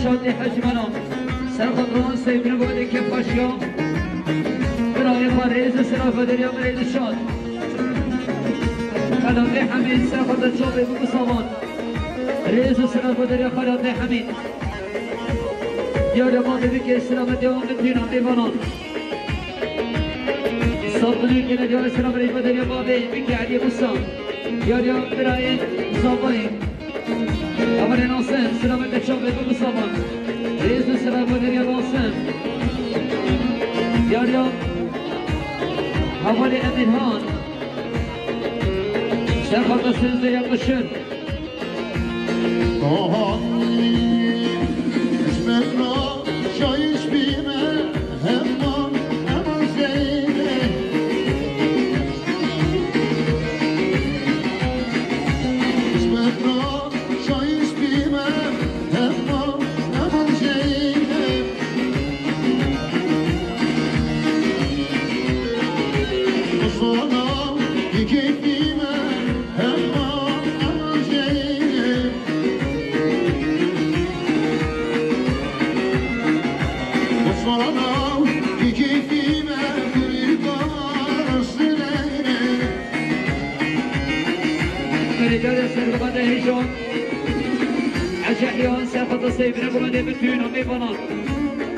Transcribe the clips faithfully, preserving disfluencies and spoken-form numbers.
Şadê Hecî Melo. Ser xwe diran Seyfî Gomedê kêfxweşiya. Birayê xwe rêz û silav xwe deriya birayê Dilşad. Xelatê Hemîd ser xwe de çavê biku savan. Rêz û silav xwe deriya Xelatê Hemîd. Diyariya bavê bike silametiya wan bitîna mêvanan. Sat binû kene diyarê silav rêz xwe deriya bavê bike Elî Musa. Diyariya birayê Zabayê. Hevalê Nasim, silamete çavê biku savan. Rêz û silav xwe deriya Nasim. Diyariya hevalê Emirhan. Ser xwe de sêzdeh yaklaşır. Oha, ji ber na şayîş bîme, heman, heman Zeynep. Ji ber na şayîş bîme, heman, heman Zeynep. Xizana, yekê bîme, Berê carê ser gomende hêjon. Hecî Yahya ser xwe de seyvine gomende bitûn û mêvanan.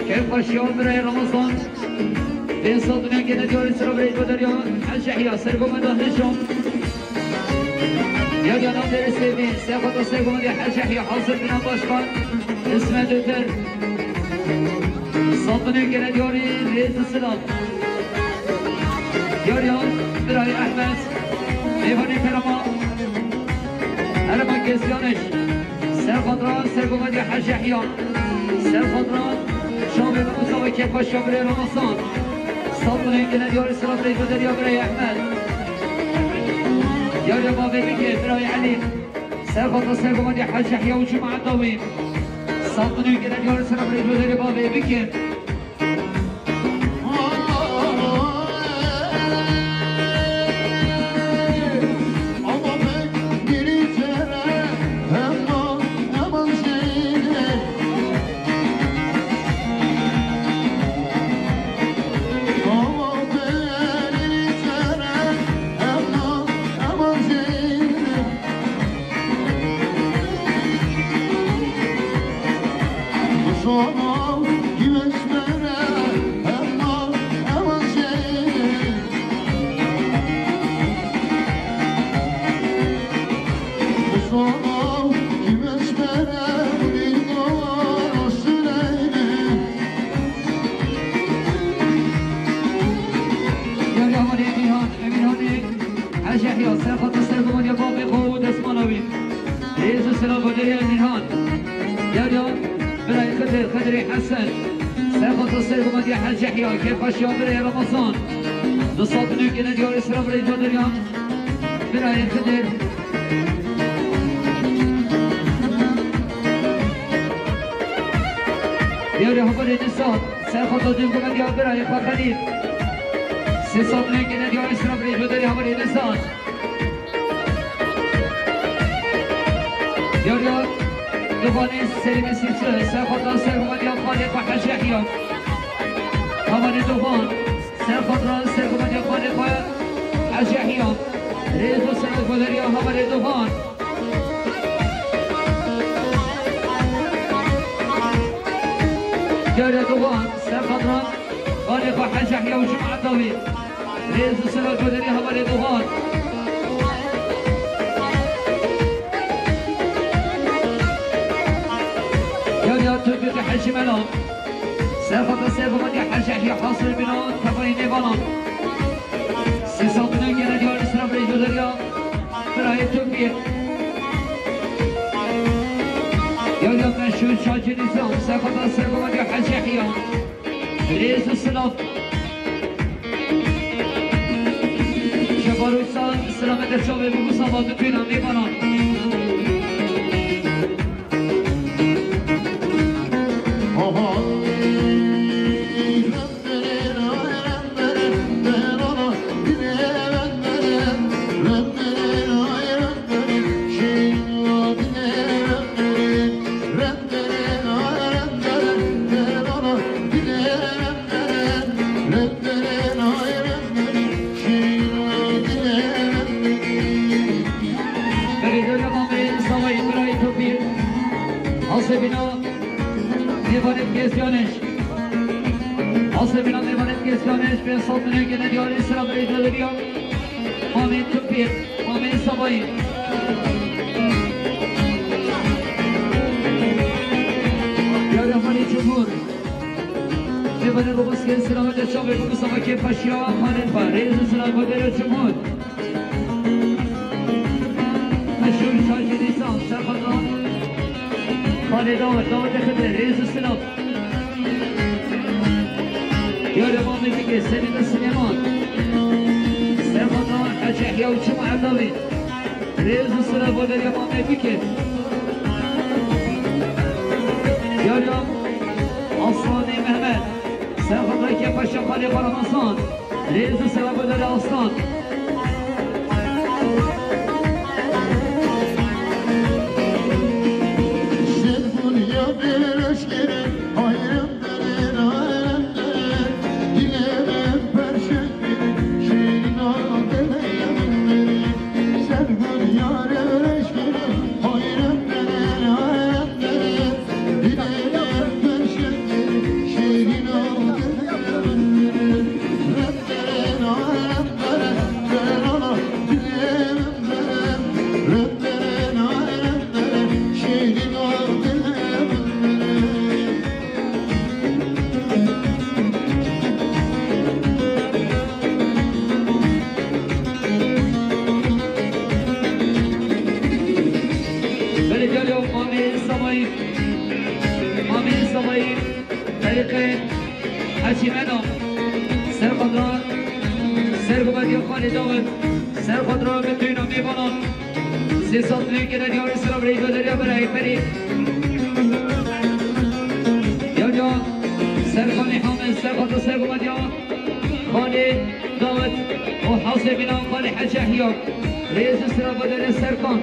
Kêfxweşiya birayê Ramazan. Dê sat û nengê nediyarê sira birayê Baderiya Hecî Yahya ser gomenda hêjon. Yar yanan deri sevdi. Sefata sevgomedi Hecî Yahya hazır bina başkan. İsmet Öter. Sapını gene diyarî rêz û silav. Yar yan birayê Ehmed. Mêvanê kerema. Herema Geziyaniş. Sefatra sevgomedi Hecî Yahya. Sefatra şavê Musa ve Kepaşa birê Ramazan. Sapını gene diyarî silav rêz û deriya birayê Ehmed. Yar ya bavê bike, birayê Elî. Ser xwe ser xwe Hecî Yahya û cemaeta wî. Sat binû gere diyar ser birê Coderê bavê bikin. Hecî Yahya, ser xwe ser gomaniya bavê xwe û destmala wî. Rêz û silav Baderiya Emirhan. Yar ya birayê Xidir, Xidirê Hesen. Ser xwe ser gomaniya Hecî Yahya, kêfxweşiya birayê Ramazan. Du sat û newkê nediyarê silav rê Baderiya. Birayê Xidir. Diyarê hevalê Nizam. Ser xwe dû gomaniya birayê xwe Xelîl. Sê sat û newkê nediyarê silav rê Baderiya hevalê Nizam. Yar ya Duvanê serê Mesîrçi, ser xwe da ser gomaniya xalê xwe Hecî Yahya. Hevalê Duvan, ser xwe da ser gomaniya xalê xwe Hecî Yahya. Rêz û silav Baderiya hevalê Duvan. Yar ya Duvan, ser xwe da xalê xwe Hecî Yahya û cemaeta wî. Rêz û silav Coderê hevalê Duvan. Yar ya Topîqê Hecî Mela. Ser xwe ser gomaniya Hecî Yahya hazir bina tevayê mêvanan. Sê sat û newkê nediyarê silav rê Coderiya. Birayê Topîq. Yar ya meşhûr Şacî Nizam. Ser xwe ser gomaniya Hecî Yahya. Rêz û silav. Şebaroysa silamete çavê biku savan bitûna mêvanan. Birayê Topîr. Hasê bîna mêvanê Gezyanêj. Hasê bîna mêvanê Gezyanêj. Pê sed milyon gene diyarî sira birê Deweriya. Mamê Topîr. Mamê Sabayî. Diyarê Halê Cumhur. Mêvanê Roboskê sira ve de çavê bu Mustafa Kepaşiya. Halê Parêz sira Goderê Cumhur. Meşhur şacî Nîsan, Serxada. Xalê Dawid, Dawid Xidê, rêz û silav. Diyarê Mamê Bikê, Sedîqê Silêman. Serxada Hecî Yahya û Çima Erdalî. Rêz û silav bo deriya Mamê Bikê. Diyarê Aslanê Mehmet. Serxada Kepaşa Xalê Xwe Ramazan. Rêz û silav bo deriya Aslan. Belê gelo Mamê Samayî, Mamê Samayî, Terîqê Hecî Meno, Serxada, Sergometiya Xalê Dawid, Serxadra Betûna Mêvanan, sê sed milyon gene diyarî sira birê Deweriya birayê Perî. Yahya, Serxanê Hamed, Serxada Sergometiya Xalê Dawid û Hasê Bîna Xalê Hecî Yahya. Rêz û silav bo deriya Serkan.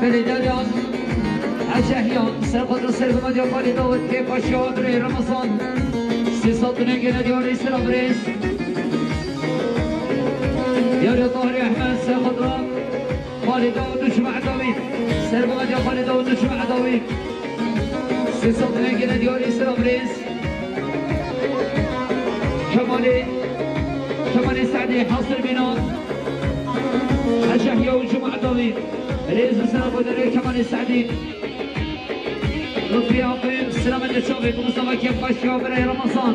Belê deriya Ecehya, Serxada Sergometiya Xalê Dawid, Kepaşiya birê Ramazan. Sê sed milyon gene diyarî sira birêz. Diyarê Tahirê Ehmed, Serxada Xalê Dawid û Cuma Edawî. Serxada Xalê Dawid û Cuma Edawî. Sê sed milyon gene diyarî sira birêz. Kemalê, Kemalê Sedî, Hasir Bîna. Ecehya û Cuma Edawî. Rêz û silav bo deriya Kemalê Sedî. Lutfî Aqil, silamete çavê ku Mustafa Kepaşiya birayê Ramazan.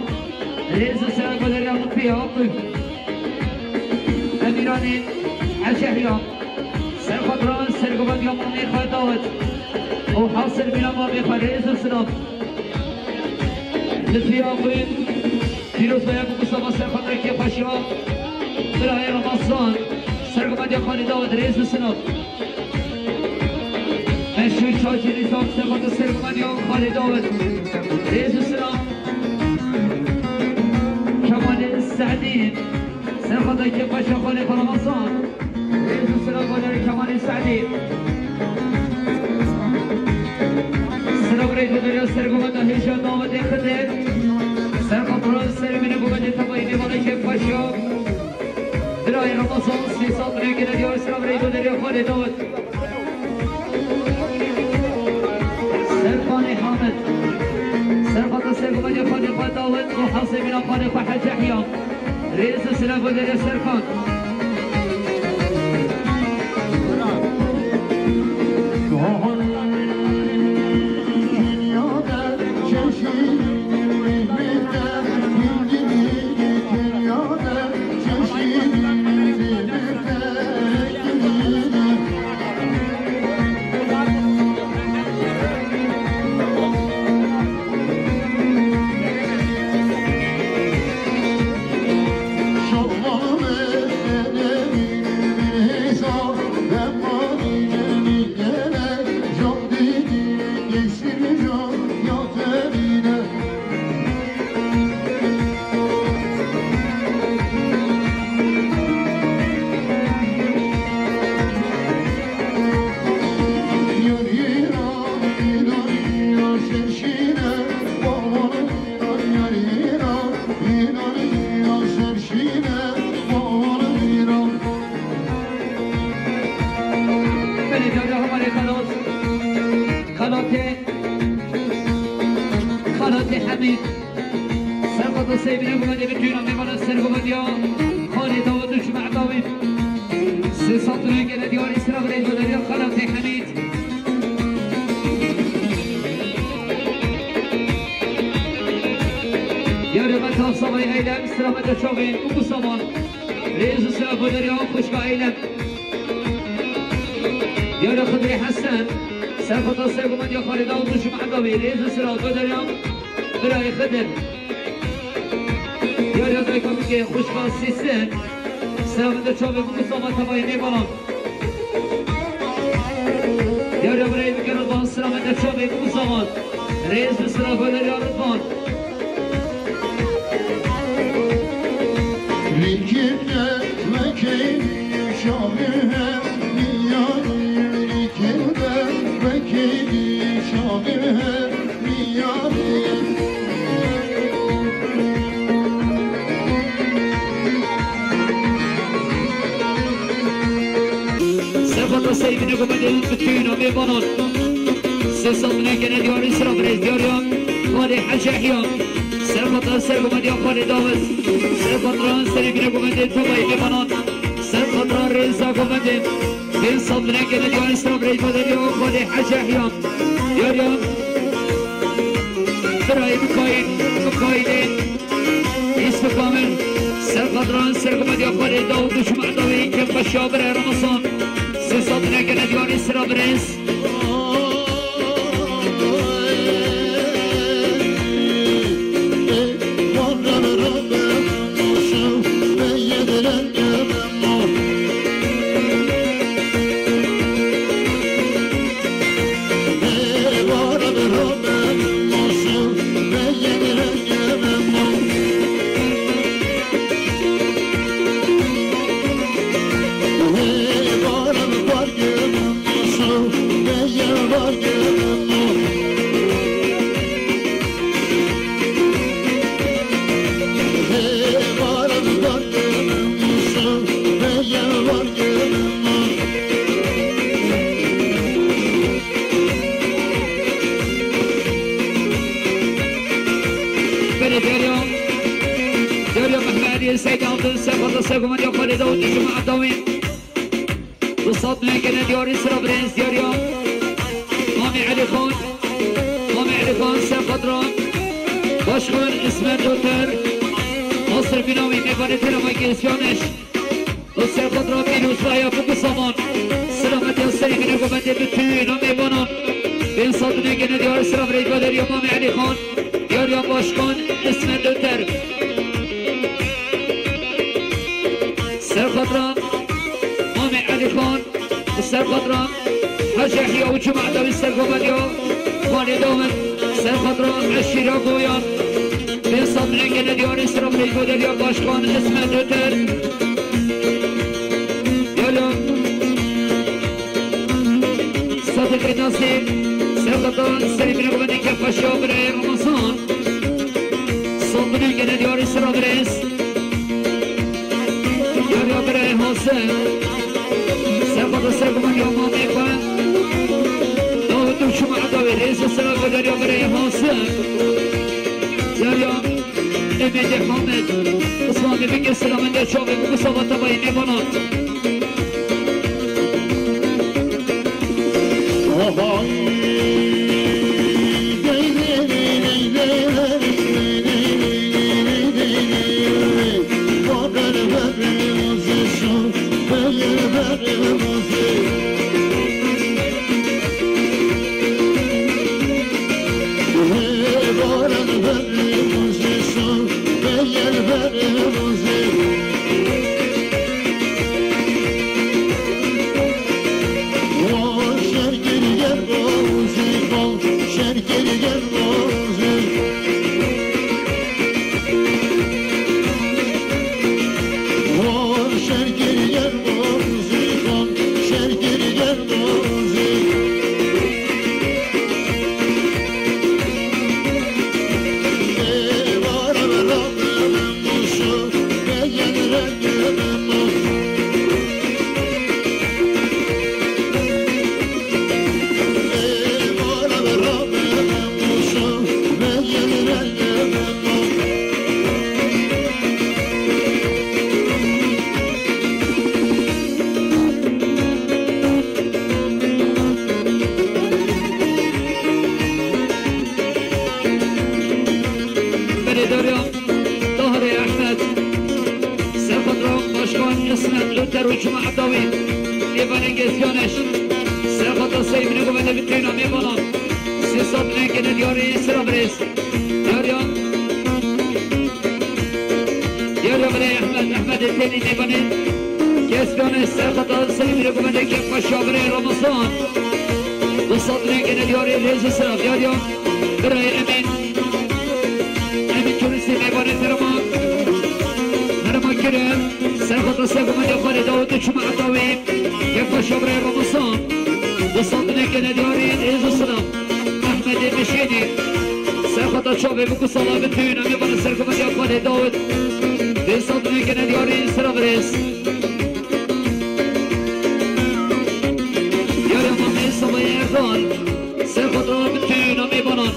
Rêz û silav bo deriya Lutfî Aqil. Emîranê Ecehya. Serxadra Sergometiya Mamê Xwe Dawid. Û Hasir Bîna Mamê Xwe, rêz û silav. Lutfî Aqil. Pîroz be ya ku Mustafa Serxadra Kepaşiya birayê Ramazan. Sergometiya Xalê Dawid, rêz û silav. Meşhur şacî Nîsan, Serxada Sergometiya Xalê Dawid. Rêz û silav. Kemalê Sedî. Serxada Kepaşa Xalê Ramazan. Rêz û silav bo deriya Kemalê Sedî. Silav rê bo deriya Sergometa Hêja Dawidê Xidê. Serxada Sergometa Tevayî Mêvanê Kepaşa. Birayê Ramazan, sê sed milyon gene diyarî sira birayê Doderiya Xalê Dawid. Serkanê Hamed. Serxada Sergometiya Xalê Xwe Dawid û Hesê Mîna Xalê Xwe Hecî Ehya. Rêz û silav bo deriya Serkan. Sey bine gumedê bi tûna mêvana ser gumediya Xalê Dawid û Cuma Dawid. Sê sed lûkene diyarî sira birêz bederiya Xalê Hemîd. Yarê me tavsavayê eylem sira me de çavê û bu zaman. Rêz û sira bederiya xwişka eylem. Yarê Xidrê Hesen. Serfata ser gumediya Xalê Dawid û Cuma Dawid. Rêz û sira bederiya birayê Xidir. Yar ya dayka bike xwişka Sîsin. Sira min de çavê bû, Mustafa Tevayê mêvanan. Yar ya birayê bike Ridvan, sira min de çavê bû, Mustafa. Rêz bi sira goler ya Ridvan. Rîkinde wekî şamî hem miyanî, rîkinde wekî şamî hem Sefata Seyîdine gomedê û bütün o mêvanan. Sê sed lûkene diyarî sira birêz diyariya Xalê Hecehya. Sefata ser gomediya Xalê Dawiz. Sefata serî bine gomedê tevayê mêvanan. Sefata rêza gomedê. Pênc sed lûkene diyarî sira birêz diyariya Xalê Hecehya. Diyariya. Birayê Mikaîl, Mikaîlê, Îsmi Kamil, Serqadran, Sergumediya Xalê Dawud û Cuma Dawî, Kevbaşiya Birê Ramazan, sê sed lûkene diyarî sira birêz. Belê Derya, Derya Mehmedî, Seyd Altın, Sefalı Seguman, Yakalê Davut, Cuma Adawî. Wesat lêkene diyarî sira birêz diyariya Mamê Elî Xan. Mamê Elî Xan, Sefadra Başkan, İsmet Oter. Asr Binawî, mêvanê têra me Gêzyanêş. Û Sefadra Pîrozbaya Buku Saman. Selametya serî bine gomendê bütün o mêvanan. Wesat lêkene diyarî sira birêz diyariya Mamê Elî Xan. Diyariya Başkan, İsmet Oter. Sefadra Mamê Elî Xan. Serqadran, Hacı Yahya û Cuma Dawî Sergomediya, Xalê Dawin, Serqadran, Eşîra Boyan, Pênc sed lêkene diyarî sira birêz diyariya Başkan, İsmet Öter. Yala, Sadık Nasip, Serqadran, Serî Binagomedî Kevbaşiya Birê Ramazan. Sandinê gene diyarî sira birêz. Yar ya birayê Hasim. Serqada serguman ya mamê xwe. Dawid û Cuma Dawê rêz û sira goler ya birayê Hasim. Yar ya Emedê Hamed. Islamê bike silamende çavê bu Mustafa Tabayê mêvanan. Lûter û çûme heta wî. Mêvanên Gestyaneş. Serxata Seymînê govendê bi tûna mêvanan. Sê sed nêkene diyarî sira birêz. Diyariya. Diyariya birê Ehmed. Ehmedê têlî mêvanên Gestyaneş. Serxata Seymînê govendê kêfxweşiya birê Ramazan. Du sed nêkene diyarî rêz û sira. Diyariya. Birayê Emîn. Emîn Turistî mêvanê herêma, herêma Kirin. Serxata Seymînê govendê Dawid û çûme heta wî. Kêfxweşiya birê Ramazan. Du sed nêkene diyarî rêz û sira. Ehmedê Mişînî. Serxata çavê bi ku sala bi tûna mêvanê ser govendê Dawid. Du sed nêkene diyarî sira birêz. Diyariya Mamê Sabahê Erdal. Serxata bi tûna mêvanan.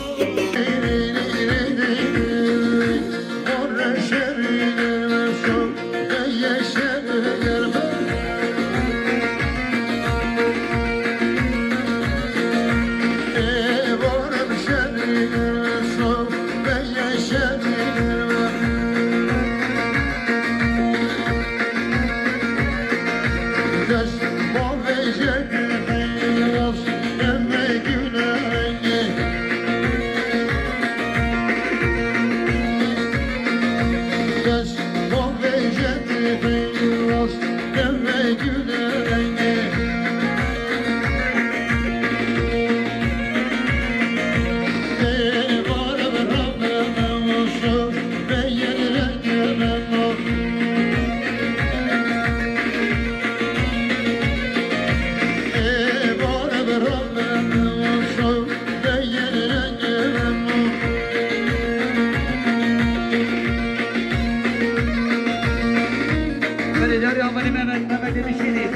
Belê, diyariya Mehmet, Mehmetê Mişînî.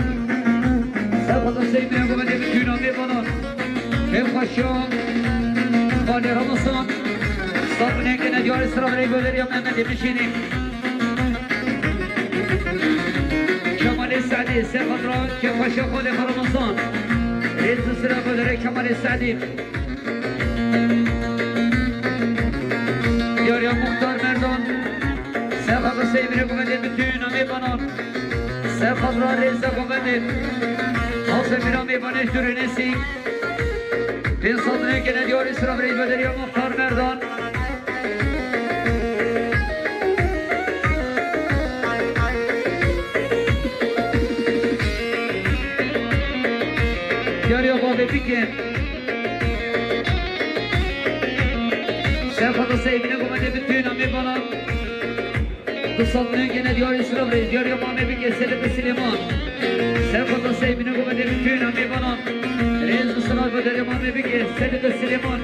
Serxata Seymînê govendê bi tûna mêvanan. Kêfxweşiya xalê Ramazan. Sed nêkene diyarî sira birê goderiya Mehmetê Mişînî. Kemalê Sedî, serxata kêfxweşiya xalê Ramazan. Rêz û sira goderê Kemalê Sedî. Diyariya Muxtar Merdan. Serxata Seymînê govendê bi tûna mêvanan. Serxata rêza govendê. Hazir bîra mêvanê Dûrê Nesî. Pênc sed nêkene diyarî sira birê goderiya Muxtar Merdan. Diyariya bavê Bikê. Serxata Seymînê govendê bi tûna mêvanan. Du sed nêkene diyarî sira birêz. Diyariya Mamê Bikê, Sedîqê Silêman. Serxata Seymînê govendê bi tûna mêvanan. Rêz û sira goderê Mamê Bikê, Sedîqê Silêman.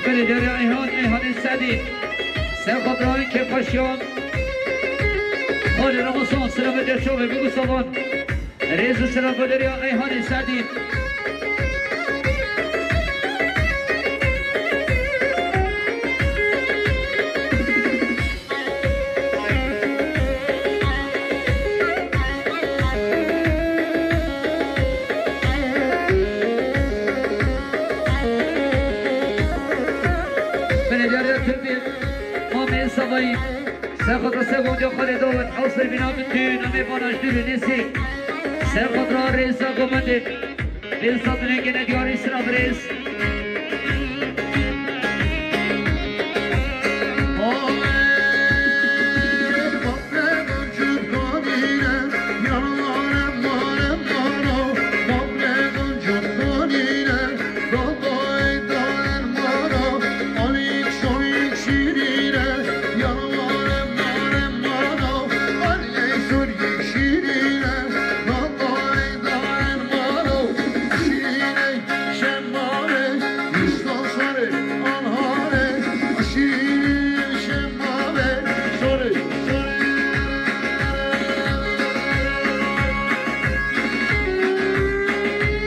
Belê, diyariya Eyhan, Eyhanê Sedî. Serxata kêfxweşiya xalê Ramazan, sira goderê çavê bi ku salan. Rêz û sira goderiya Eyhanê Sedî. Xwedê se gomdiya xalê dawet, hewsel bîna bi tu namê vana ji dûr û nêzîk. Ser xwe dira rêza gomendê. Rêza dinê gene diyarî sira birêz.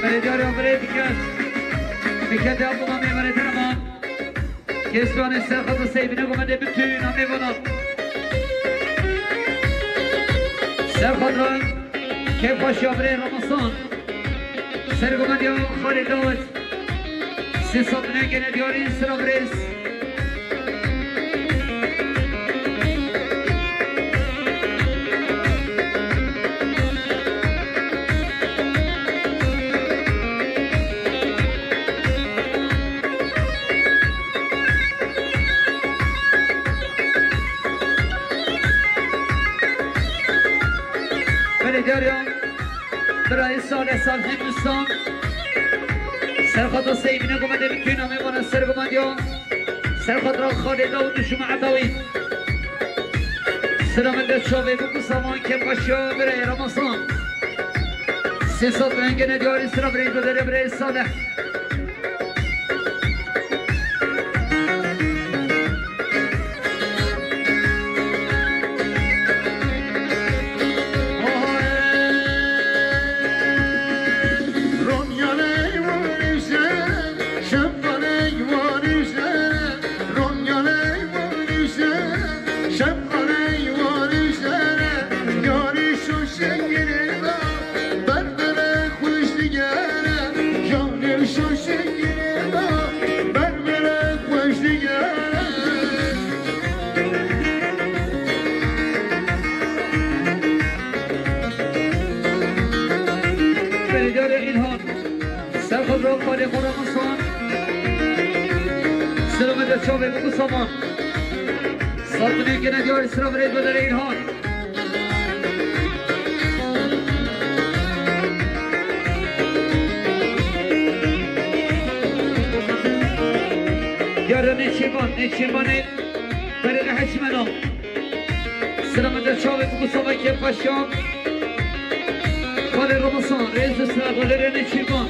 Belediye Referê Diket. Diket ya buna meyvane dinaman. Kesbanê Serxat û Seybine gomendê bi tu namê vana. Serxat ra kêfxweşiya birê Ramazan. Ser gomendiya xalê dawet. Sê sed ne gene diyarî sira birêz. Belê diyar ya. Birayê Salih Salih Mustan. Serxata Seybine gomendê bi tu namê vana ser gomendiya. Serxat ra xalê Dawud û Şuma Edawî. Sira min de çavê bû ku saman kêfxweşiya birayê Ramazan. Sê sed rengene diyarî sira birayê Dodere birayê Salih. Belediye İlhan. Serxat ra xalê xwe Ramazan. Sira min de çavê bû ku saman. Sat binê gene diyarî sira birê Dodere İlhan. Diyar de Nêçîrvan, Nêçîrvanê berê de Heşmena. Sira min de çavê bû ku saman kêfxweşiya. Xalê Ramazan, rêz û sira Dodere Nêçîrvan.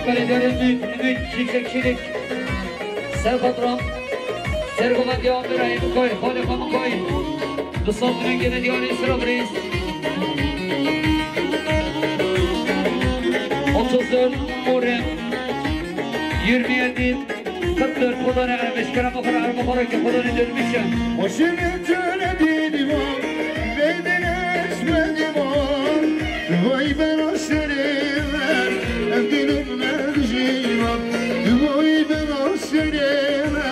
Belediye Ümit, Ümit, Çiçek, Çilik. Ser patron. Sergovendiya Mirayê Mikoyê, xalê xwe Mikoyê. Bi sal direngê ne diyarê sira birêz. Otuz dört Muharrem. Yirmi yedi kırk dört Xwedane ermeşkera me xwe re erme xwe re ke Xwedane dermişe. Başını çöle divan, bendin esmedivan. Vay ben o serime, evdilim ne dijivan. Vay ben o serime,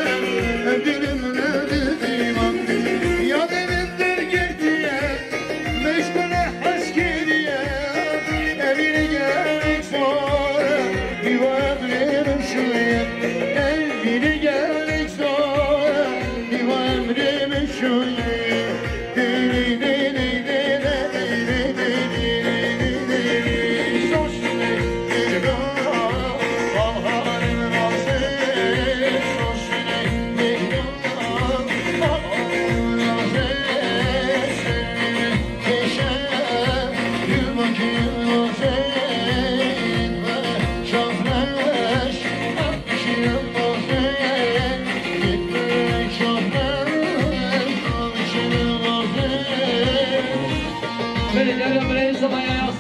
evdilim ne dijivan. Ya devindir girdiye, meşgule aşkeriye. Evine geldik sonra, bir ömrüm şuye. Evine geldik sonra, bir ömrüm şuye. Belê, gel ya, belê, Zebaya yaz.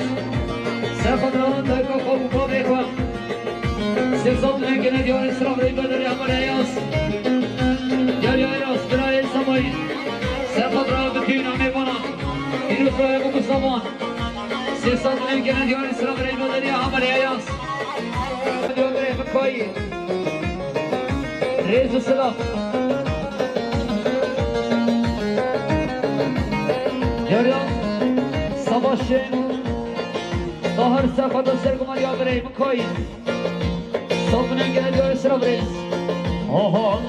Sen xwe dana dayka xwe û bavê xwe. Sê sal dine gene diyarê sira birê bedelê hevalê Eyas. Gel ya Eyas, birayê Zemayî. Sen xwe dana bi tîna mêvana. Îro sira ye bû Zeman. Sê sal dine gene diyarê sira birê bedelê hevalê Eyas. Diyarê Mikoyî. Rêz û silav. Geriya Savaşê Bahar Serxweda Serguman ya birê Mikoyî. Sal bine gel diyarê sira birêz. Oho.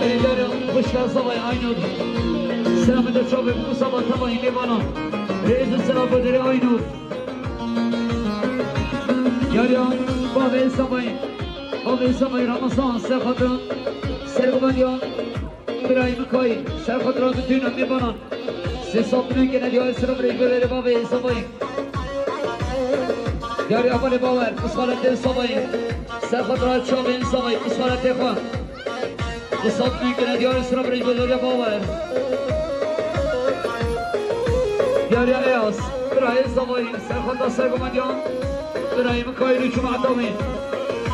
Ey, yara, hoş geldin, sabah aynı oldu. Selam eder, çok öpüyorum, sabah, sabah, yine bana. Reis, selam eder, aynı oldu. Yara, bavê Zemayî. Bavê Zemayî Ramazan, Serxweda. Serguman ya. Birayê Mikoyî, Serxweda, bi tîna mêvanan. Sê sal dine gene diyarê sira birê bedelê bavê Zemayî. Diyarê hevalê Bawer, bi saletê Zemayî. Serxweda, çavê Zemayî, bi saletê xwe. Bi sal dine gene diyarê sira birê bedelê Bawer. Diyarê Eyas, birayê Zemayî, Serxweda Serguman ya. Birayê Mikoyî, Rûçû Mehdamî.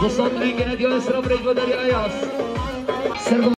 Bi sal dine gene diyarê sira birê bedelê Eyas. Serguman